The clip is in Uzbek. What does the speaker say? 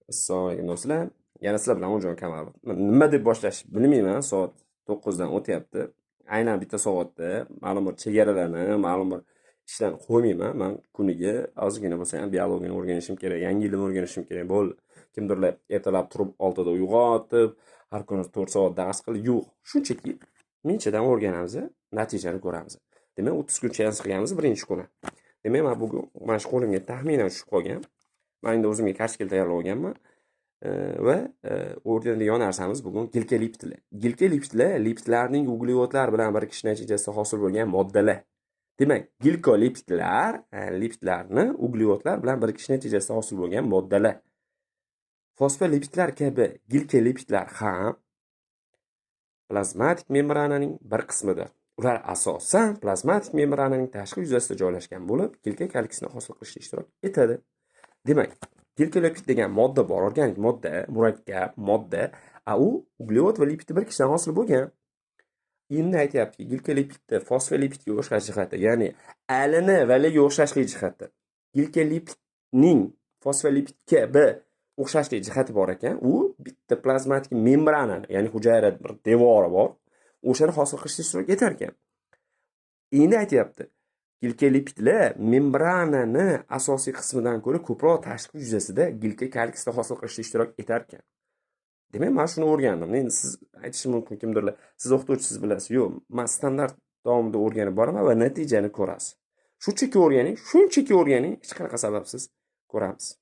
Assalomu alaykum, do'stlar. Yana sizlar bilan O'jon Kamalov. Nima deb boshlash bilmayman, soat 9 dan o'tyapti. Aynan bitta soatda ma'lum bir chegaralarni, ma'lum bir ishlarni qo'ymayman. Man kuniga ozgina bo'lsa ham biologiyani o'rganishim kerak, yangi ilm o'rganishim kerak. Bo'ldi. Kimdirlar ertalab turib 6 da uyg'otib, har kuni 4 soat dars qilib, yo'q. Shunchaki minchadan o'rganamiz, natijani ko'ramiz. Demak, 30 kun challenge qilganmiz birinchi kuni. Demak, men bugun mana shu qo'limga taxminan tushib qolgan. Man endi o'zimga kartochka tayyorlab olganman. Va o'rganadigan narsamiz bugun gilkolipidlar. Gilkolipidlar lipidlarning uglevodlar bilan birikishi natijasida hosil bo'lgan moddalar. Demak, gilkolipidlar lipidlarni uglevodlar bilan birikishi natijasida hosil bo'lgan moddalar. Fosfolipidlar kabi gilkolipidlar ham plazmatik membrananing bir qismidir. Ular asosan plazmatik membrananing tashqi yuzasida joylashgan bo'lib, gilka kaliksini hosil qilishda ishtirok etadi. Demak, gilkolipid degan modda bor, organik modda, murakkab modda, u uglevod va lipid birikishidan hosil bo'lgan. Endi aytyaptiki, gilkolipidni fosfolipidga o'xshash jihati, ya'ni alini va Lga o'xshashlik jihati. Gilkolipidning fosfolipidga b o'xshashlik jihati bor ekan, u bitta plazmatik membranani, ya'ni hujayra bir devori bor, o'shani hosil qilishda ishtirok etar ekan. Endi aytyapti, gilkolipidlar membranani asosiy qismidan ko'ra ko'proq tashqi yuzasida gilka kaliksni hosil qilishda ishtirok etar ekan. Demak, men shuni o'rgandim. Endi siz aytishi mumkin kimdirlar, siz o'qituvchisiz, bilasiz. Yo'q, men standart davomida o'rganib boraman va natijani ko'rasiz. Shunchaki o'rganing, shunchaki o'rganing, hech qanaqa sababsiz ko'ramiz.